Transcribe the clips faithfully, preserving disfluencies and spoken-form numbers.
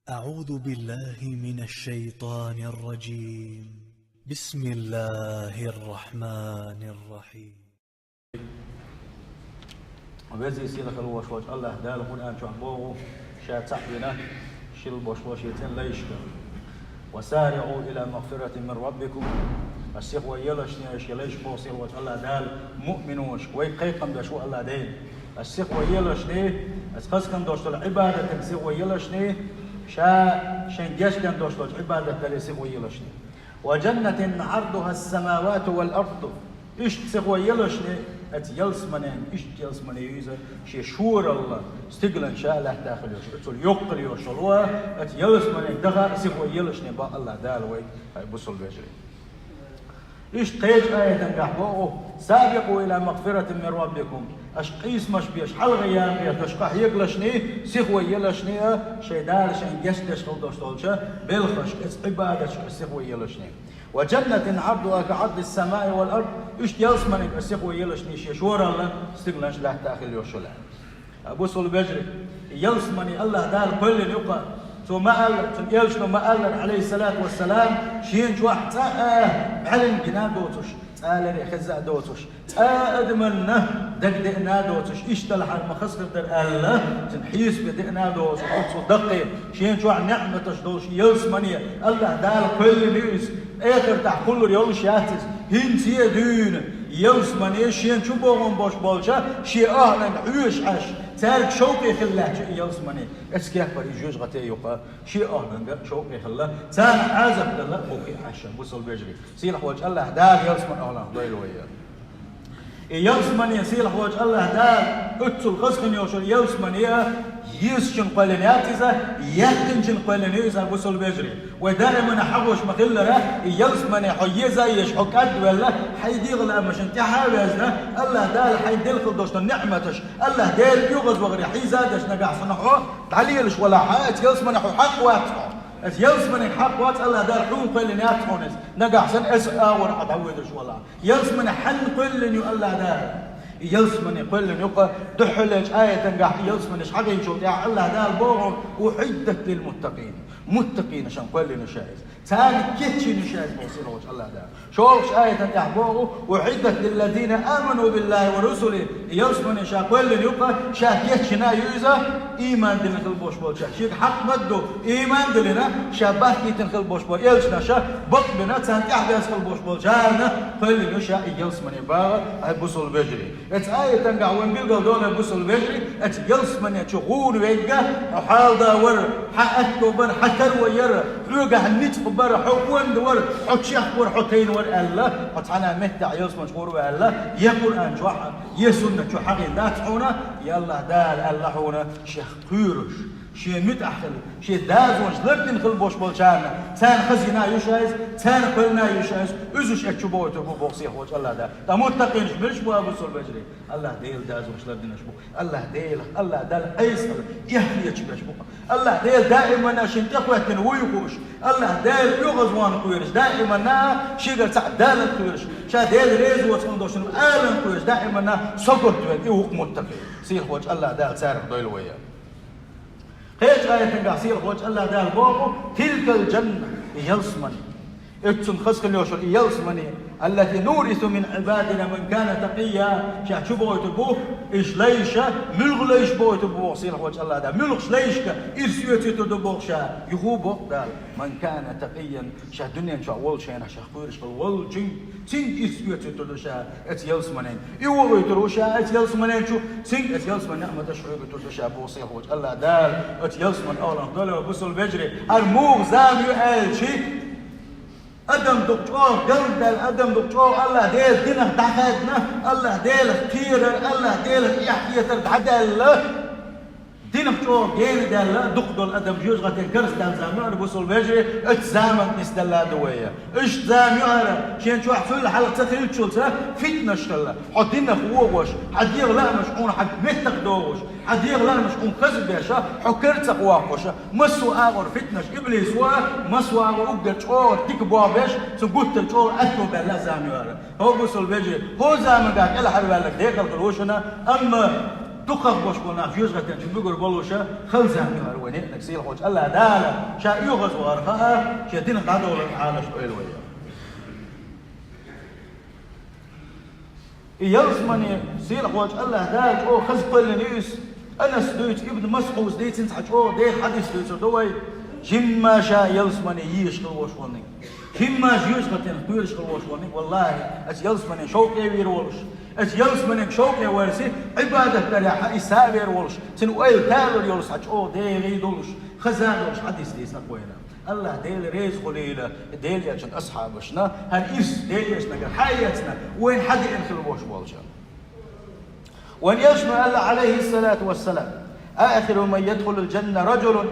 أعوذ بالله من الشيطان الرجيم. بسم الله الرحمن الرحيم. Веза-сийлахь хила волуш волчу АллахӀ Дала Къуръан чохь боху, Ша цхьаъ вина, шил бош болу Шен цӀена лайшка: «وسارعوا إلى مغفرة من ربكم». Ас сихо елашне, аша лайш боху сихо волчу АллахӀ Дала муъминошка, вай кхайкхам беш ву АллахӀ Дела. Ас сихо елашне, ас хазкхам долуш долу Ӏибадатан сихо елашне, Ша Шен гечден долуш долчу Ӏибадат дале сихо елашне. «وجنة عرضها السماوات والأرض». Иштта сихо елашне, аса ялсаманин, иштта ялсамане ю иза, шен шоралла, стиглан ша лаьтта хила йолуш, оцул йоккхур йолуш йолу, аса ялсаманин даха сихо елашне боху АллахӀ Дала вай, хьай бусул вежарий. Иштта кхечу аятангахь боху: «سابقوا إلى مغفرة من ربكم». Аша къийсамаш беш, хьалха ян беш, аша къахьегалашний, сихо елашний а, шайн Дала шайн гечдеш хила долуш долчу белхашка, иза Ӏибадаташка сихо елашний. «وجنة عرضها كعرض السماء والأرض». Иштта ялсаманиг аша сихо елашний шен шоралла, стигланаш лаьтта хила йолуш йолу. А бусул вежарий, ялсамане АллахӀ Дала кхоьллина юкъа, Цо ма-аллара, цуьнан элчано ма-аллара, Ӏалайхиссалату вассалам, шена чохь цкъа а бӀаьлла гина а доцуш, цкъа а леррина хезна а доцуш, цкъа а адаманна дагадеана а доцуш, иштта далахьара ма хаза хир дара аьлла, цуьнан хьесапе деана а доцуш, оццул даккхий, шена чохь неӀматаш долуш ялсамане АллахӀ Дала кхоьллина ю иза, эхартахь кхуллур йолуш яц иза, хӀинца а дуьйна ялсамане шена чу богӀун болуш болча, шен ахӀланга хьоьжуш Ӏаш, цаьрга шовкъе хила лаьтташ ю и ялсамане. Оцу кепара и жоьжахате юкъа шен ахӀланга шовкъе хилла, царна Ӏазап дала а бу кхин Ӏаш, бусул вежарий. Сийлахь волчу АллахӀ Дала ялсаманин ахӀланах дойла вай. И ялсамане, сийлахь волчу АллахӀ Дала, оццул хаза хин йолуш йолу ялсамане а, езачун кхоьллина яц иза, яьккхинчун кхоьллина ю иза, бусул вежарий. Вай даимана хьахош ма-хиллара, и ялсамане хьо еза а езаш, хьо кӀадвелла, хьайн дегӀан лаамашна тӀаьхьа а везна, АллахӀ Дала хьайна делла хила долуш долу неӀматаш, АллахӀ Дела оьгӀазвахаре хьийза а деш, нагахь санна хьо дӀалелаш валахь, оцу ялсамане хьо хьакъ вац хьо. Оцу ялсамане хьакъ вац, АллахӀ Дала хьуна кхоьллина яц хьуна иза. Нагахь санна аса агӀор хьо дӀавоьдуш валахь. Ялсамане хьанна кхоьллина ю АллахӀ Дала? И ялсамане кхоьллина юкъа дуьххьарлечу аятангахь ялсаманеш хьахийначул тӀаьхьа АллахӀ Дала боху: «أعدت للمتقين». Муттакъинашна кхоьллина ю ша иза. Царна кечйина ю ша иза боху сийлахь волчу АллахӀ Дала. ШолгӀачу аятан тӀехь боху: «أعدت للذين آمنوا بالله ورسله». И ялсамане ша кхоьллина юкъа, ша кечйина ю иза, ийман диллина хила болуш болчарна. Шега хьакъ ма-дду, ийман диллина, ша бахкийтина хила болуш болу элчанаш, бакъбина, царна тӀаьхьаберза хила болуш болчарна кхоьллина ю ша и ялсамане боху, хьай бусул вежарий. Оцу аятангахь вайн билгал долу, бусул вежарий, оцу ялсамане чу гӀур верг, хьо хьалха вара, хьан аьтто бара, хьан таро яра, хьоьгахь ницкъ бара, хьо онда вара, хьо чехка вара, хьо тайна вара аьлла, хьо цхьана а меттехь ялсамане чу гӀур ву аьлла, я Къуръан чохь, я суннат чохь хьахийна дац хьуна, я АллахӀ Дала аьлла хьуна, шех кхоьруш, шен муьтӀахь хила, шен дозанаш лардина хила болуш болчарна, царна хазийна ю ша иза, царна кхоьллина ю ша иза, уьш оцу чу бохуьйтур бу боху сийлахь волчу АллахӀ Дала. Ткъа муттакъинаш мила бу, бусул вежарий? АллахӀ Дела дозанаш лардинарш бу. АллахӀ Дела, АллахӀ Далла Ӏеса хила, эхь хеташ берш бу. АллахӀ Дела даимана шена тӀекхоьттина вуй хууш, АллахӀ Дела оьгӀазвахана кхоьруш, даимана шегара цхьаъ даларна кхоьруш, ша Дела реза воцу хӀума долуш аларна кхоьруш, даимана согурт верг, и ву-кх муттакъи. Сийлахь волчу АллахӀ Дала царах дойла вай. Кхечу аятангахь сийлахь волчу АллахӀ Дала боху: «تلك الجنة», и ялсамане. Оццул хаза хила йолуш йолу и ялсамане, «التي نورث من عبادنا من كان تقيا», ша чу бохуьйтур бу, уьш лайша, муьлха лайш бохуьйтур бу боху сийлахь волчу АллахӀ Дала. Муьлхачу лайшка ирс оьцуьйтур ду боху ша, юха боху Дала: «من كان تقيا», ша дуьнен чохь волчу хенахь ша кхоьруш хилла волчуьнга, цуьнга ирс оьцуьйтур ду ша оцу ялсаманен. И вохуьйтур ву ша оцу ялсаманен чу, цуьнга оцу ялсаманен неӀматаш хьоьгуьйтур ду ша боху сийлахь волчу АллахӀ Дала. Оцу ялсаманин ахӀланах дойла вай, бусул вежарий, хӀара муха зама ю аьлча, адам дукха чӀогӀа галдаьлла, адам дукха чӀогӀа АллахӀ Делан динах дӀахаьдна, АллахӀ Делах кхерар, АллахӀ Делах эхь хетар дӀадаьлла, динах чӀогӀа гена даьлла, дукха долу адам жоьжахатин карс даьлла зама ю хӀара, бусул вежарий, оцу заманна нисделла ду вай. Иштта зама ю хӀара, шен чохь цул хьалха ца хиллачул ца фитнаш хилла, хьо динах вогӀуш, хьан дегӀан лаамаш хьуна хьан меттах догӀуш, хьан дегӀан лаамаш хьуна хаза беш, хьо карцах воккхуш, массо а агӀор фитнаш, иблис ву, массо а агӀор уггар чӀогӀа дика боху беш, цу гуттар чӀогӀа аьтто баьлла зама ю хӀара. ХӀо, бусул вежарий, хӀо заманга кӀелхьарваьлларг декъал хир ву шуна, амма ДукхагӀбош болу нах жоьжахатин чу буьгур болуша, халзан хилар вай неӀниг сийлахьчу Аллах Дала, ша оьгӀаз вахар хаа, шен динах дӀадовлар Ӏалаш ойла вай. И ялсамане сийлахьчу Аллах Дала чӀогӀа хаза кхоьллина ю иза, Анас дуьйцу, Ибн Масъуд дийцина цхьа чӀогӀа дера хьадис дуьйцур ду вай, жимма ша ялсамане йийш хила вош волниг. Жимма жоьжахатин кхоьруш хила вош волниг, валлахӀи, аса ялсамане шовкъе вийр волуш, аса ялсамане шовкъе варси, Ӏибадат дарехьа и са а вер волуш, цуьнан ойла талур йолу схьа чӀогӀа дегӀий долуш, хаза долуш хьадис дийцина вайна. Аллах Дела реза хуьлийла Делан Элчан асхьабашна, хӀара ирс Делан Элчанагара хьаэцна, вайн хьадеана хила вош волча. Вайн Элчано аьлла, Ӏалайхиссалату вассалам: «آخر من يدخل الجنة رجل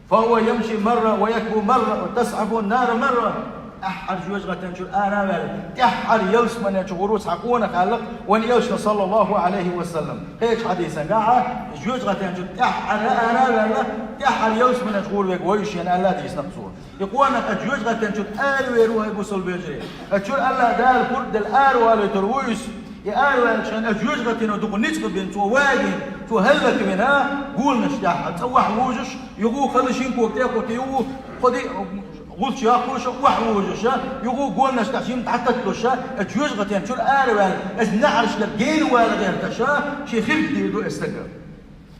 فهو يمشي مرة ويكبو مرة وتزحفه النار مرة». ТӀаьххьара жоьжахатин чуьра ара а ваьлла, тӀаьххьара ялсамане чу гӀур ву цхьа къонах аьлла вайн Элчано, саллаллаху Ӏалайхи ва саллам, кхечу хьадисангахьа, жоьжахатин чуьра тӀаьххьара ара а ваьлла, тӀаьххьара ялсамане чу гӀур верг ву шена аьлла дийцина цо. И къонах а жоьжахатин чуьра аравер ву, хӀай бусалба вежарий. Ас чуьра Аллах Дала пурба делла аравалийтур ву иза. И араваьллачу хенахь жоьжахатино дукха ницкъ бина цо вагийна, цо хӀаллаквина, гонаш тӀехь цӀа охьавужуш, юха хала шин ког тӀе а кхуьйтуш, юха кхо ди гӀулч яккхуш, охьавужуш, юха гонаш тӀехь жимма дӀататталуш, ас жоьжахатин чуьра араваьлла, ас неӀарш дара гена вала гӀерташ, шен хирг дийр ду ас стага.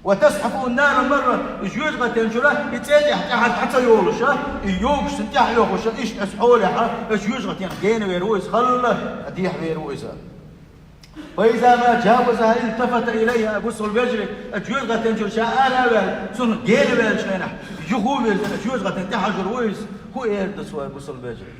«وتزحفه النار مرة», и жоьжахатин чуьра, и цӀе тӀехь тӀаьхьа дӀа ца йолуш, и йогуш цунна тӀаьхьа йохуш, иштта ас хьолехь, ас жоьжахатин гена вер ву иза, хала дехьа вер ву иза. «فإذا ما جاوزها التفت إليها», бусалба вежарий, ас жоьжахатин чуьра ша ара а ваьлла, цунах гена ваьллачу хенахь, юха а вирзина, ас жоьжахатин тӀехьажур ву иза, хӀун эр ду цо, бусалба вежарий?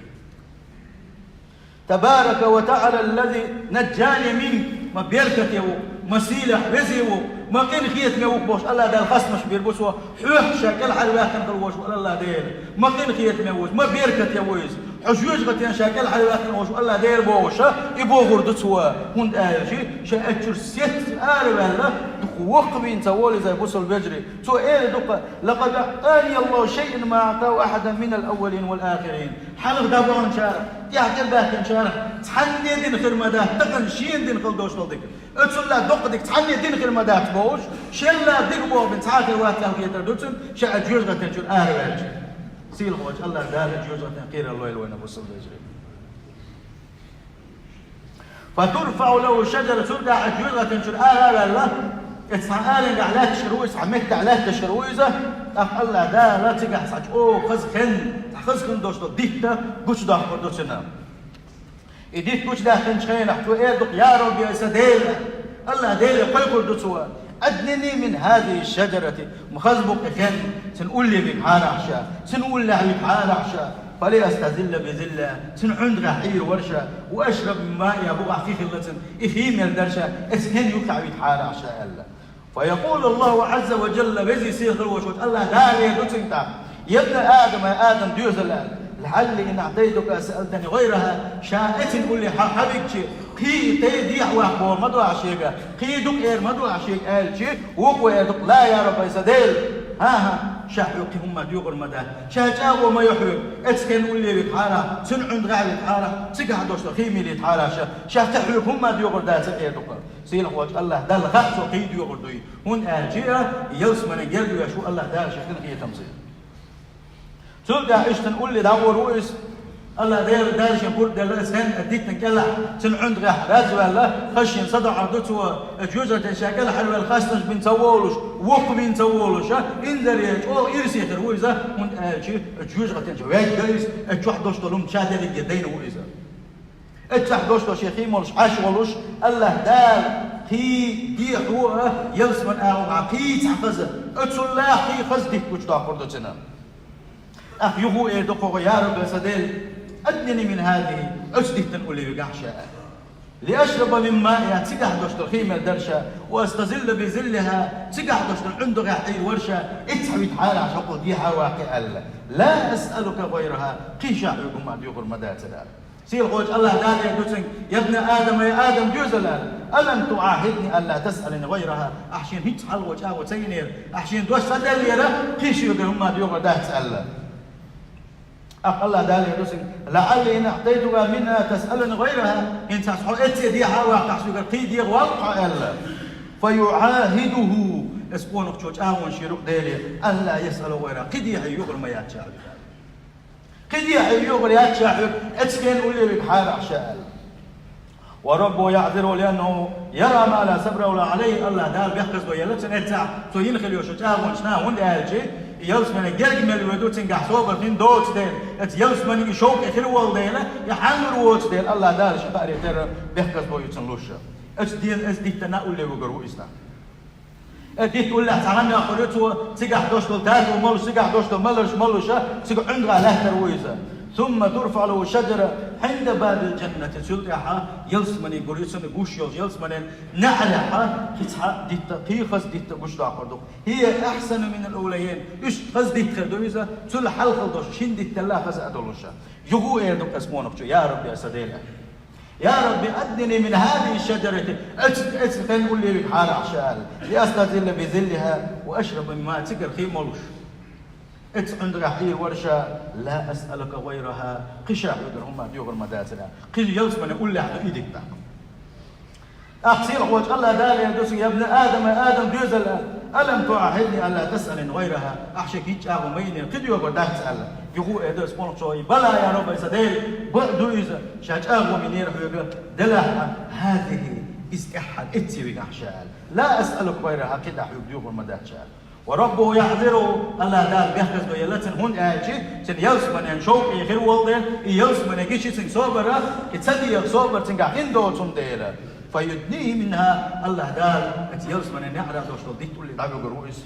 «تبارك وتعالى الذي نجاني منك», ма беркате ву, ма сийлахь везий ву, ма къинхетаме ву бохуш, Аллах Дала хастамаш бийр бу цо, хьоьх ша кӀелхьарваьккхина хила вош ву Аллах Дела, ма къинхетаме ву иза, ма беркате ву иза, хьо жоьжахатин ша кӀелхьарваьккхина вош ву Аллах Дела бохуш, и бохур ду цо, хӀунда аьлча ша ас чуьра сецца араваьлла, дукха воккхавийна ца волу иза, бусалба вежарий. Цо эр ду-кха: «لقد أعطاني الله شيئا ما أعطى أحدا من الأولين والآخرين». Хьалха дӀабаханчарах, тӀаьхьа кӀелбаьхкинчарах цхьанне дина хир ма дац, тахана шена дина хила долуш долу дика. Оцунна доккха дика цхьанне дина хир ма дац бохуш, шелла дика боху бина цхьа а хир вац аьлла хетар ду цунна, ша а жоьжахатин чуьра араваьлча. Сийлахьчу Аллах Дала жоьжахатин кхерар лойла вайна, бусалба вежарий. «فترفع له شجرة», цуьргахь а жоьжахатин чуьра ара а ваьлла, и цхьа аренгахь лаьтташ хир ву иза, цхьа меттехь лаьтташ хир ву иза, тӀаккха Аллах Дала цигахь цхьа чӀогӀа хаза хен, цхьа хаза хин долуш долу дитта гучудоккхур ду цунна. И дитта гучудаьккхинчу хенахь цо эр ду-кха: «يا رب, я сан Дела!» Аллах Деле кхойкхур ду цо: «أدنني من هذه الشجرة», ма хаза бу-кха и хен, цуьнан улле вигахьара ахь ша, цуьнан уллехь вигахьара ахь ша, «فلأستظل بظلها», цуьнан ӀуьндагӀехь Ӏийр вара ша, «وأشرب من مائها», бухахь хи хилла цуьнан, и хи мел дара ша, ас хен юххехь витахьара ахь ша аьлла. «فيقول الله عز وجل», везий сийлахь волуш волчу Аллах Дала эр ду цуьнга тӀаккха: «يا ابن آدم, хӀай Адам доьзал, لعلي إن أعطيتك سألتني غيرها», ша эцна улле хьа-, хьавигчи, кхин и тӀе дехьаваккха бохур ма ду ахь шега, кхин дукха эр ма ду ахь шега аьлчи, вукхо эр ду-кха: «لا يا رب, я сан Дела! ХӀан-хӀа, ша хьоьга кхин хӀумма доькъур ма дац. Ша чӀагӀо ма йо хьоьга, эцна хенна улле витахьара ахь, цуьнан ӀуьндагӀехь витахьара ахь, цигахь долуш долу хи мел йитахьара ахь ша, ша кхин хьоьга хӀумма доькъур дац», эр ду-кха. Сийлахь волчу Аллах Далла хаьа цо кхин доькъур дуй, хӀунда аьлча а ялсаманин герга веш ву Аллах Дала шен къинхетамца. Цул тӀаьхьа иштта улле дӀагӀур ву иза. Аллах Дела, Дала шен пурба делла, иза хен а диттина кӀелахь, цуьнан ӀуьндагӀехь разваьлла, хаза шена садоӀур ду цо, и жоьжахатин ша кӀелхьарваьлла хастамаш бина ца волуш, воккхавийна ца волуш, а, инзаре чӀогӀа ирсе хир ву иза, хӀунда аьлча и жоьжахатин чу ваьгна иза, и чохь долуш долу хӀума ша дерриге дайна ву иза. Эццахь долуш долу шен хи молуш Ӏаш волуш, Аллах Дала кхин дехьо а, ялсаман агӀор кхин цхьа хаза, оцунна кхин хаза дитта гучудоккхур ду цунна. ТӀаккха юха эр ду кхо: «يا رب, я сан Дела, أدنني من هذه, оцу диттана улле вигахь ша, لأشرب من مائها, цигахь долуш долу хи мел дара ша, وأستظل بظلها, цигахь долуш долу ӀуьндагӀехь Ӏийр вара ша, эццахь витахьара ахь ша, хӀокхул дехьа а ваккхий», аьлла. «لا أسألك غيرها, кхин ша хьоьга хӀумма доькъур ма дац», аьлла. Сийлахь волчу Аллах Дала эр ду цуьнга: «يا ابن آدم, хӀай Адам доьзал, ألم تعاهدني ألا تسألني غيرها, ахь шена хӀинцца хьалхо чӀагӀо ца йинера, ахь шена дош ца деллера, кхин шуьга хӀумма доькъур дац», аьлла. ТӀаккха Аллах Дала эр ду цуьнга: «لعلي إن أعطيتك منها تسألني غيرها, хӀинца ас хьо эццахь дехьа а ваккхахь, шуьгара кхин дехьаваккха хьо», аьлла. فيعاهده, эс къонахчо чӀагӀонаш йир-кх Деле, أن لا يسأل غيره, кхы дехьа юкъара ма яц ша хьоьга. Кхы дехьа юкъара яц ша хьоьга, эцу хенахь уллехь вига хьарахь ша аьлла. وربه يعذره لأنه يرى ما لا صبر له عليه, АллахӀ Дала бехказло елла цунна эццахь, цо йина хила йолчу чӀагӀонашна, хӀунда аьлча, ялсамане герга мел вуьду, цуьнгахь собар хин доцу дела, эцу ялсамане и шовкъе хир волу дела, и хьаннур воцу дела, АллахӀ Дала шен хаарин терра бехказло ю цунна луш. Эцу ден, эцу диттана улле вуьгур ву иза. Э, дитт уллехь цхьа хан йоккхур ю цо, цигахь долуш долу тато молуш, цигахь долуш долу маларш молуш, цига Ӏуьнга лаьттар ву иза. ثم ترفع له شجرة عند باب الجنة. Цул тӀаьхьа ялсамане гур ю, цунна гуш йолчу ялсаманен неӀарехь кхин цхьа дитта, кхин хаза дитта гучудоккхур ду. هي أحسن من الأوليين. Уьш хаза дитта хир ду иза, цул хьалхалла долуш шина дитталла хаза а долуш. Юха эр ду эцу къонахчо: «Я Рабби, сан Дела». «يا رب أدنني من هذه الشجرة». Эцу, эцу хенахь улле вига хьарахь ша аьлла. «لأستظل بظلها وأشرب من ماءها». Цигара хи а молуш, эцу Ӏуьнга хьийр вара ша. «لا أسألك غيرها». Кхин ша хьоьгара хӀума доьхур ма дацара. Кхин ялсамане уллехь ду и дитта. ТӀаккха сийлахьчу АллахӀ Дала эр ду цуьнга: «يا ابن آدم», Адам доьзал, «ألم تعاهدني ألا تسألني غيرها». Ахь шега хӀинца чӀагӀо ма йинера, кхин доьхур дац аьлла. Юха эр ду эцу къонахчо: «بلى يا رب», сан Дела, бакъ ду иза, ша чӀагӀо йинера хьоьга, делахь а, «هذه», иза тӀаьххьара эццахь вигахь ша аьлла. «لا أسألك غيرها», кхин дӀа хьоьга доьхур ма дац ша аьлла. «وربه يعذره», АллахӀ Дала бехказло елла цунна, хӀунда аьлча, цуьнан ялсаманен шовкъе хир волу дела, и ялсамане гича цуьнан собар, и ца деха собар цуьнгахь хин доцу хӀума дела. «فيدنيه منها», АллахӀ Дала эцу ялсаманен неӀарехь долуш долу дитта улле дӀавуьгур ву иза.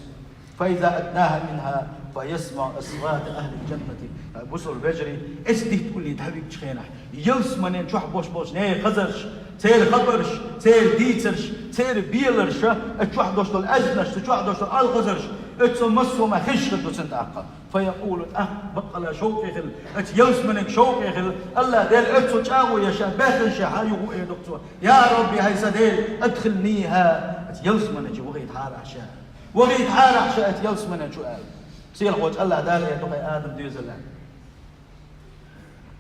«فإذا أدناه منها فيسمع أصوات أهل الجنة». Бусалба вежарий, эцу дитта улле дӀавигчу хенахь, ялсаманен чохь болуш болчу нехан хазарш, церан хабарш, церан дийцарш, церан беларш, эцу чохь долуш долу аьзнаш, цу чохь долуш долу алхазарш, оцу массо а ма хезаш хир ду цунна тӀаккха. «فيقول», тӀаккха баккъала шовкъе хилла, оцу ялсаманега шовкъе хилла, АллахӀ Дела оцу чӀагӀо еш баьхначу хенахь, юха эр ду цо: «يا رب», хӀай сан Дела, «أدخلنيها», оцу ялсамане чу вахийтахьара ахь ша. Вахийтахьара ахь ша оцу ялсамане чу аьлла. Сийлахьчу АллахӀ Дала эр ду, хӀай Адам доьзал: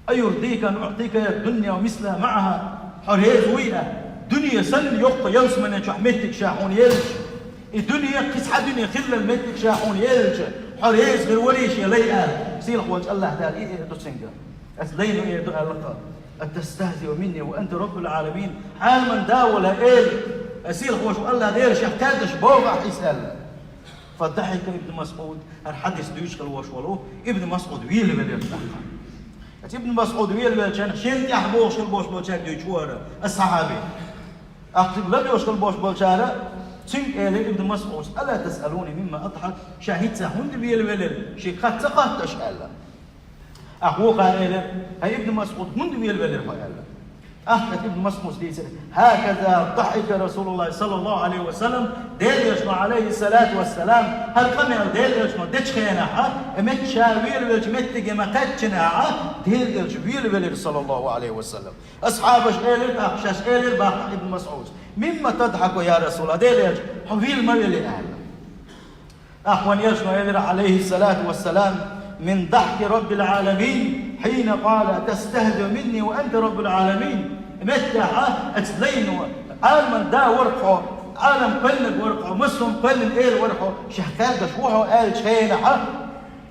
«أيرضيك أن أعطيك الدنيا ومثلها معها؟» Хьо реза вуй а, дуьне санна йоккха ялсамане чохь меттиг ша хьуна елча, и дуьне, кхин цхьа дуьне хиллал меттиг ша хьуна елча, хьо реза хир варий шен лай аьлла. Сийлахьчу АллахӀ Дала и эр ду цуьнга. Оцу лайно эр ду аьлла-кх: «أتستهزئ مني وأنت رب العالمين؟» Ӏаламан да волу хьо, Эла, сийлахьчу АллахӀ Дела шех кхаьрдаш боху ахь иза аьлла. «فضحك ابن مسعود», хӀара хьадис дуьйцуш хила волуш волу Ибн МасӀуд велавелира тӀаккха. Аса Ибн МасӀуд велавелча, шена тӀехь бохуш хила болуш болчаьрга дуьйцуш вара аса сахьаби. Ахча ладоьгӀуш хила болуш болчара цуьнга элира Ибн МасӀуда: «ألا تسألوني مما أضحك؟» Ша хӀинца хӀунда велавелира, шега хатта ца хотту аша аьлла. Ахь вукхара элира: «ХӀай Ибн МасӀуд, хӀунда велавелира хьо?» аьлла. Ахча Ибн МасӀуда дийцира: «هكذا ضحك رسول الله صلى الله عليه وسلم», Делан Элчано, Ӏалайхиссалату вассалам, хӀара къамел Делан Элчано дечу хенахь, и меттиг ша велавелчу меттиге ма кхаьччинехь, Делан Элча велавелира, саллаллаху Ӏалайхи ва саллам. Асхьабаша элира тӀаккха, шаьш элира баккха Ибн МасӀуда: «مما تضحك يا رسول الله؟» Делан Элча, хьо вела ма велий аьлла. ТӀаккха вайн Элчано элира, Ӏалайхиссалату вассалам: «من ضحك رب العالمين حين قال: تستهزئ مني وأنت رب العالمين». Меттехь, аса лайно, Ӏаламан да вара хьо, Ӏалам кхоьллинарг вара хьо, массо а кхоьллина Эла вара хьо, шех кхаьрдаш ву хьо аьллачу хенахь,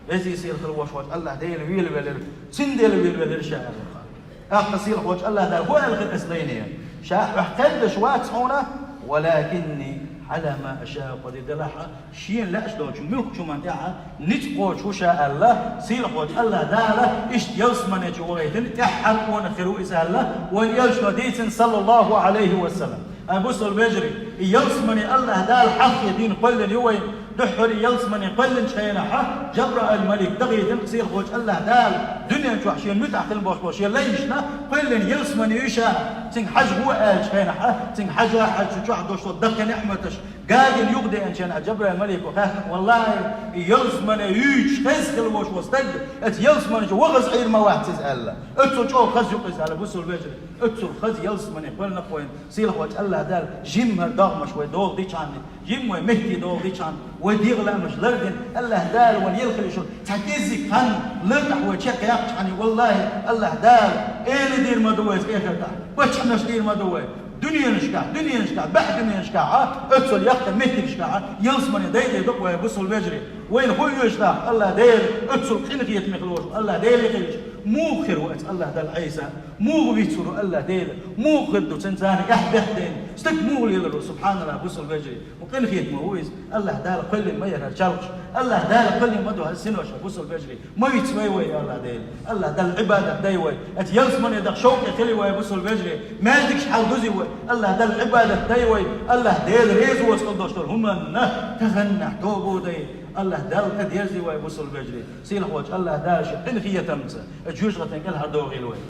везий сийлахь хила волуш волчу АллахӀ Дела велавелира, цуьнан Дела велавелира ша аьлла. ТӀаккха сийлахьчу АллахӀ Дала хӀун аьлла хила аса лайне? Ша хьох кхаьрдаш вац хьуна, ولكني على ما أشاء قدير, делахь а, шена лаьаш долчу муьлххачу хӀуманна тӀехь ницкъ кхочуш ву ша аьлла, сийлахьчу АллахӀ Дала иштта ялсамане чу вахийтина, тӀаьххьара къонах хир ву иза аьлла, вайн Элчано дийцина, саллаллаху Ӏалайхи ва саллам. Ай бусалба вежарий, и ялсамане АллахӀ Дала хьалххе дина кхоьллина ю вайн, дуьххьара и ялсамане кхоьллинчу хенахь, Жабраил малик дахийтина сийлахьчу АллахӀ Дала, дуьнен чохь шена муьтӀахь хила болуш болу шен лайшна кхоьллина ялсамане ю ша, цуьнга хьажа гӀо аьллачу хенахь, цуьнга хьажа а хьаьжча, чохь долуш долу даккхий неӀматаш гагина юхадеанчу хенахь, Жабраил малико хаьттина: «Валлахьи, и ялсамане юьйцуш хезна хила волуш волу стаг, оцу ялсамане чу вахаза Ӏийр ма вац иза», аьлла. Оццул чӀогӀа хаза ю-кх иза аьлла, бусалба вежарий. Оццул хаза ялсамане кхоьллина-кх вайна сийлахьчу АллахӀ Дала, жимма хӀара догӀмаш вай дола дичхьана, жимма вай метте дола дичхьана, вай дегӀан лаамаш лардина, АллахӀ Дала вайна елла хила йиш йолу цхьа кӀеззиг хан лартӀехь вай чекхъяьккхичхьана, валлахьи, АллахӀ Дала эла дийр ма ду вай иза эхартахь, паччахьаш дийр ма ду вай, Дуьненашкахь, дуьненашкахь, бӀаь дуьненашкахь, а, оццул яккхий меттигашкахь, а, ялсамане дайде дукха вай бусалба вежарий. Вайна хӀун оьшу тӀаккха АллахӀ Дела, оццул къинхетаме хилла волуш АллахӀ Дела хилча, муха хир ву оцу АллахӀ Далла Ӏеса? Муха вицвар ву АллахӀ Дела? Муха хир ду цуьнан царна эхь бехк дайна? Стаг муха лелар ву, субхьаналлахӀ, бусалба вежарий? Ва къинхетаме ву иза. АллахӀ Дала кхоьллина ма яра хӀара чалхаш. АллахӀ Дала кхоьллина ма ду хӀара синош, бусалба вежарий. Ма виц вай вай, АллахӀ Дела. АллахӀ Далла Ӏибадат дай вай. Оцу ялсамане даха шовкъе хили вай, бусалба вежарий. Маьждигаш хьалдузи вай. АллахӀ Далла Ӏибадат дай вай. АллахӀ Дела реза воцу хила долуш долу хӀуманна таханнахь тоба дай. АллахӀ Далла тӀедерзи вай, бусалба вежарий. Сийлахьчу АллахӀ Дала шен къинхетамца оцу жоьжахатин кӀел хьадохийла вай.